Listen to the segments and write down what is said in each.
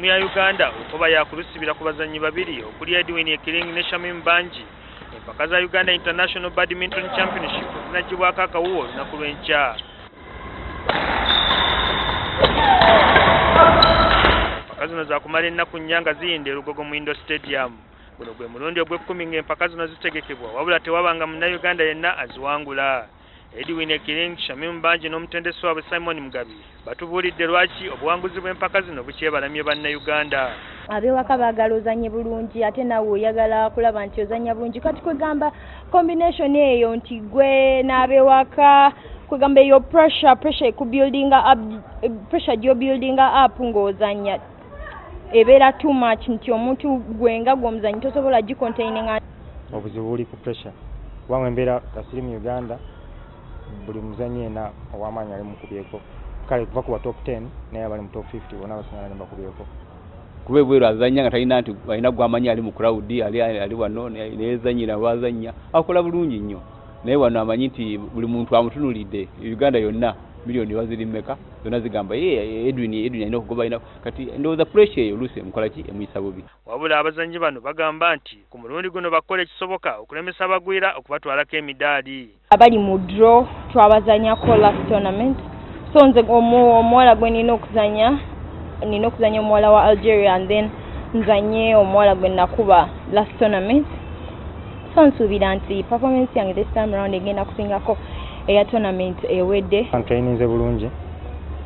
Ttiimu ya Uganda olukoba yaakulusibira ku bazannyi babiri okuli Edwin Ekiring ne Shamim Bangi. Empaka za Uganda International Badminton Championship zinaggyibwako akawuwo olunaku lw'enkya. Empaka zino zaakumala ennaku nnya nga ziyinda e Lugogo mu Indoor Stadium. Guno gwe mulundi ogw'ekkumi ng'empaka zino zitegekebwa wabula tewabanga Munnayuganda yenna aziwangula. Edwin Ekiring, Shamim Bangi n'omutendesi waabwe Simon Mugabi batubuulidde lwaki obuwanguzi bw'empaka zino bukyebalamye Bannayuganda. Ab'ewaka baagala ozanye bulungi, ate naawe oyagala kulaba nti ozannya bulungi. Kati kwegamba combination eyo nti gwe n'ab'ewaka, kwegamba eyo pressure ekubuildinga up, pressure gy'obuildinga up ng'ozannya ebeera too much nti omuntu gwe nga gwe omuzannyi tosobola gicontaininga. Obuzibu buli ku pressure, kubanga embeera kasiri mu Uganda buli muzannyi yenna ow'amaanyi ali mukubyeko, kale kuva ku ba top 10 naye abali mu top 50 bonna basinga ne bakubyeko. Kuba ebweru azannya nga talina nti alina gwamanyi ali mu crowd, ali wano neyezannyira wazannya akola bulungi nnyo, naye wano amanyi nti buli muntu amutunulidde. Uganda yonna miliyoni baziri mmeka, zonna zigamba ye Edwin, Edwin alina okugoba alina. Kati ndowooza pressure eyo oluusi emukola ki, emuyisa bubi. Wabula abazannyi bano bagamba nti ku mulundi guno bakola ekisoboka okulemesa abagwira okubatwalako emidaali. Abali mu draw twabazanyako last tournament, so nze omuwala gwe nina okuzanya, nina okuzanya omuwala wa Algeria and then nzanye omuwala gwe nakuba last tournament. So nsuubira nti performance yange this time round egenda kusingako eya tournament ewedde. Ntraininze bulungi,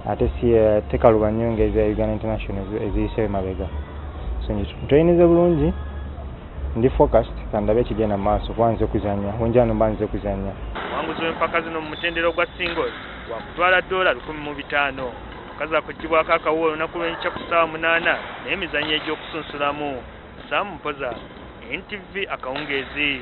ate si tekaluba nnyo ng'eza Uganda International eziyiseeyo emabega. So ntraininze bulungi, ndi focused, kandabe ekigenda mu maaso kuba nze kuzannya wenjano mba nze kuzannya. Omuwanguzi w'empaka zino mu mutendera ogwa singles wakutwala $1,500. Empaka zaakuggyibwako akawuwo olunaku lw'enkya ku ssaawa 8 n'emizannyo egy'okusunsulamu. Sam Mpoza, NTV akawungeezi.